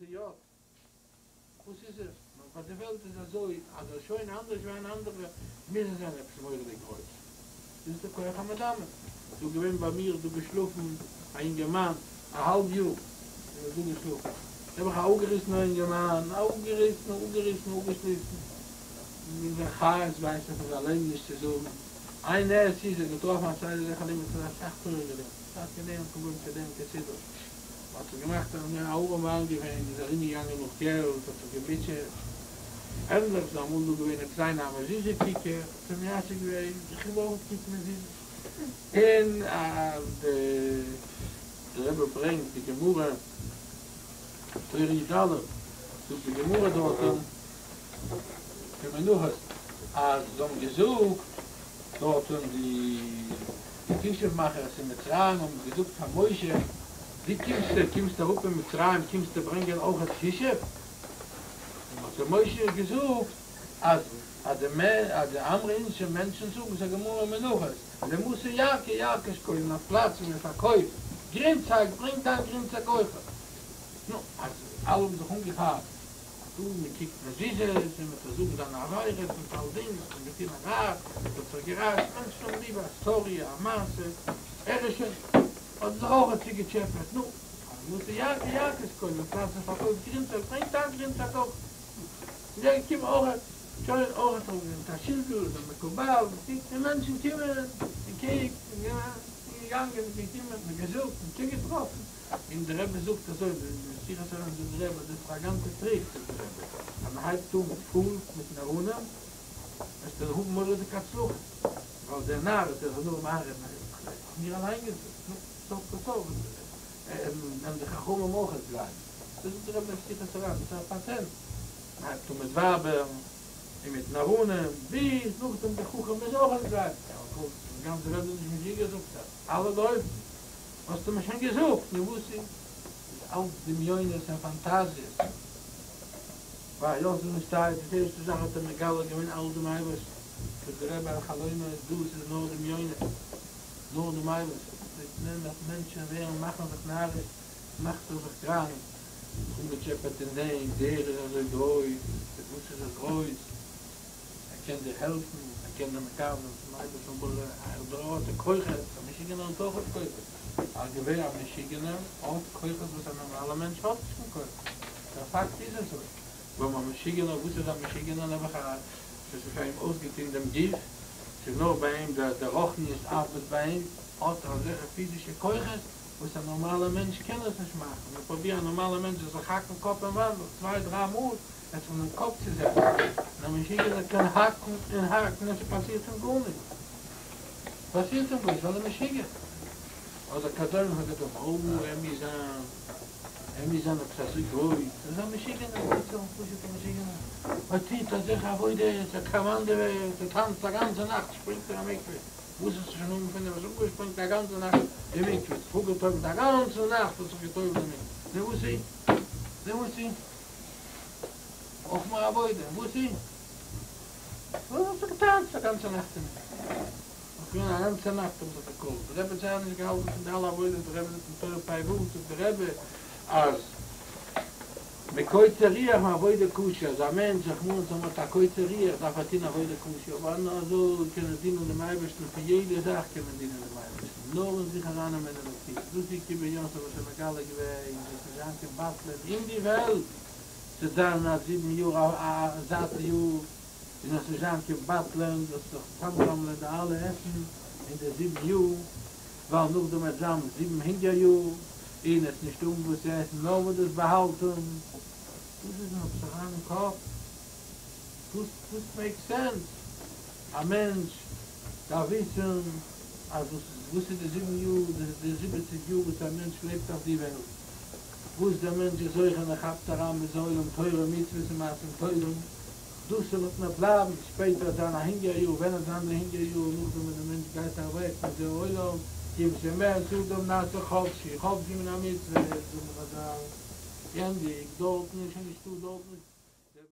אידיאט? וואס איז עס? נאר ביי די וועלט איז אזוי אז ער איז שוין אנדערש ווי אן אנדערע מוז ער זיין עפעס מורא'דיג גרויס. דאס איז די כח המדמה. דא געווען ביי מיר דא געשלאפן א אינגערמאן א האלב יאר איז ער דא געשלאפן. נעבעך א אפגעריסענער אינגערמאן, א אפגעריסן, אפגעריסן, אפגעשליסן. און זיין חיות ווייסט ער פון זיין לעבן נישט צו זאגן. איין נס איז ער געטראפן א סדר זיך אליין האט ער אסאך תורה געלערנט, אסאך געלערנט אנגעהויבן צו לערנען כסדר. האט זיך געמאכט אז מער א ארעמאן געווען, איז ארום געגאנגען נאך געלט, האט זיך געמוטשעט, ענדליך איז אמאל דא געווען עפעס איינער א מזוזה קוקער, האט אים מייסד געווען, איך וויל אויך קוקן מזוזות, און די רבי ברענגט די גמרא, תורה י"א, זאגט די גמרא דארטן אין מנחות, אז זיי האבן געזאגט דארטן די כישוף מאכערס אין מצרים האבן געזאגט פאר משה, ווי קומסטו, קומסט אראפ אין מצרים קומסטו ברענגען אויכעט כישוף? האט זיי משה געזאגט אז אז די אמרי אינשי מענטשן זאגן, ס'איז א גמרא אין מנחות, דמתא ירקא ירקא שקלין, א פלאץ ווי מען פארקויפט גרינצייג, ברענג דיין גרינצייג אויכעט. נו, אז אלע האבן זיך אנגעכאפט דא מען קוקט מזוזות און מען וועט זאגן זיינע עבירות מיט אלדינג האט מען געטון א רע, עס האט זיך געריישט, מענטשן האבן ליב א סטארי א מעשה, ער איז שוין האט זיך אויך צוגעטשעפעט, נו, דמתא ירקא ירקא שקלין, א פלאץ וואס פארקויפט גרינצייג ברענגט דיין גרינצייג אויך, איז ער געקומען אויך, שוין אויך האט ער מיט א שילדל איז א מקובל, און מענטשן קומען און קוקט און געגאנגען און געקומען און געזאגט און צוגעטראפן. און דער רבי זאגט אזוי, אין שיחות הר"ן זאגט דער רבי, דאס איז א גאנצע טריק, זאגט דער רבי, אז מען הייבט אן מיט פולס מיט נאראנים, וועסטו האבן מורא'דיגע הצלחה, ווייל דער נאר וועט זיך נאר איינרעדן אז ער האט מיר אליין געזאגט, נו, סוף כל סוף וועלן די חכמים אויך עס גלייבן. דאס זאגט דער רבי אין שיחות הר"ן, דאס איז א פאטענט, מען הייבט אן מיט ווייבער און מיט נאראנים, ביז נאכדעם דער חכם מוז אויך עס גלייבן, די גאנצע וועלט איז נישט משוגע זאגט ער, אלע לויפן. האסטו מיר שוין געזאגט, נו וואס איז? איז אלץ דמיונות און פאנטאזיעס. ביי יוסף שטייט, די ערשטע זאך האט ער מגלה געווען אלץ דעם אייבערשטן. זאגט דער רבי על חלומות, דאס איז נאר דמיונות, נאר דעם אייבערשטן. זאגט נעמליך מענטשן ווערן מאכן זיך נאריש, מאכט ער זיך קראנק, זיך אנגעטשעפעט אין דעם, דער איז אזוי גרויס, וואס איז ער גרויס? ער קען דיר העלפן, ער קען דיר מקרב זיין צום אייבערשטן, אבער ער האט די כוחות, א משוגענער האט אויך כוחות, א געווער א משוגענער האט כוחות וואס א נארמאלער מענטש האט נישט קיין כוחות, דער פאקט איז אזוי, ווארום א משוגענער, וואס איז א משוגענער נעבעך א ס'איז פאר אים אויסגעטון דעם גוף, ס'איז נאר ביי אים דער דער רוחניות ארבעט ביי אים, האט ער אזעלכע פיזישע כוחות וואס א נארמאלער מענטש קען עס נישט מאכן, נו פרוביר א נארמאלער מענטש זאל זיך האקן קאפ אין וואנט נאך צוויי דריי מאל, עס פון דעם קאפ צו זעצן, און א משוגענער קען האקן און האקן און ס'פאסירט אים גארנישט, פאסירט אים גארנישט ווייל ער איז משוגע, אדער קדומה פון קדומה, אוי ער מוז זיין, ער מוז זיין עפעס אזוי גרויס, ער איז א משוגענער, א פשוט'ער משוגענער, ער טוט אזעלכע עבודות, ער קאמאנדעוועט, ער טאנצט א גאנצע נאכט שפרינגט ער אין מקווה, וואס האסטו שוין אנגעפונען וואס אפגעשפרינגט א גאנצע נאכט אין מקווה, זיך אפגעטובלט א גאנצע נאכט האט זיך געטובלט אין מקווה, נו וואס איז? נו וואס איז? אויך מיר עבודה, וואס איז? וואס האסטו געטאנצט א גאנצע נאכט אין איך בין א גאנצע נאכט האב זיך געקאלט, דער רבי האט זייער נישט געהאלטן פון די אלע עבודות, דער רבי זאגט אין תורה פ"ו זאגט דער רבי אז מקוצר רוח מעבודה קשה, אז א מענטש רחמנא לצלן האט א קוצר רוח דארף ער טון עבודה קשה, אבער נאר אזוי קען ער דינען דעם אייבערשטן, פון יעדע זאך קען מען דינען דעם אייבערשטן, נאר אין זיך ארייננעמען אין אלוקות, דאס איז כי בן יוסף האט ער מגלה געווען, וועט נישט זיין קיין בטלן אין די וועלט, ס'וועט זיין א זיבן יאר א זאטע יאר, און עס נישט זיין קיין בטלן, זאלסט זיך צאמזאמלען די אלע עסן אין די זיבן יאר, ווייל נאכדעם וועט זיין זיבן הונגער יאר, און עס נישט האבן וואס צו עסן נאר וואס דאס באהאלטן. דאס איז נאר עפעס אריין אין קאפ, דאס דאס מעיק סענס, א מענטש דארף וויסן אז וואס וואס איז די זיבן יאר, דאס איז די זיבעציג יאר וואס א מענטש לעבט אויף די וועלט, וואס דער מענטש איז זוכה און ער כאפט אריין בזה העולם תורה ומצוות און מעשים טובים, דאס וועט נאר בלייבן, שפעטער וועט זיין א הונגער יאר, ווען וועט זיין די הונגער יאר? נאכדעם ווען דער מענטש גייט אוועק מזה העולם, כיון שמת אדם נעשה חפשי, חפשי מן המצוות, זאגן חזל, גענדיגט, דארטן איז שוין נישטא, דארטן איז.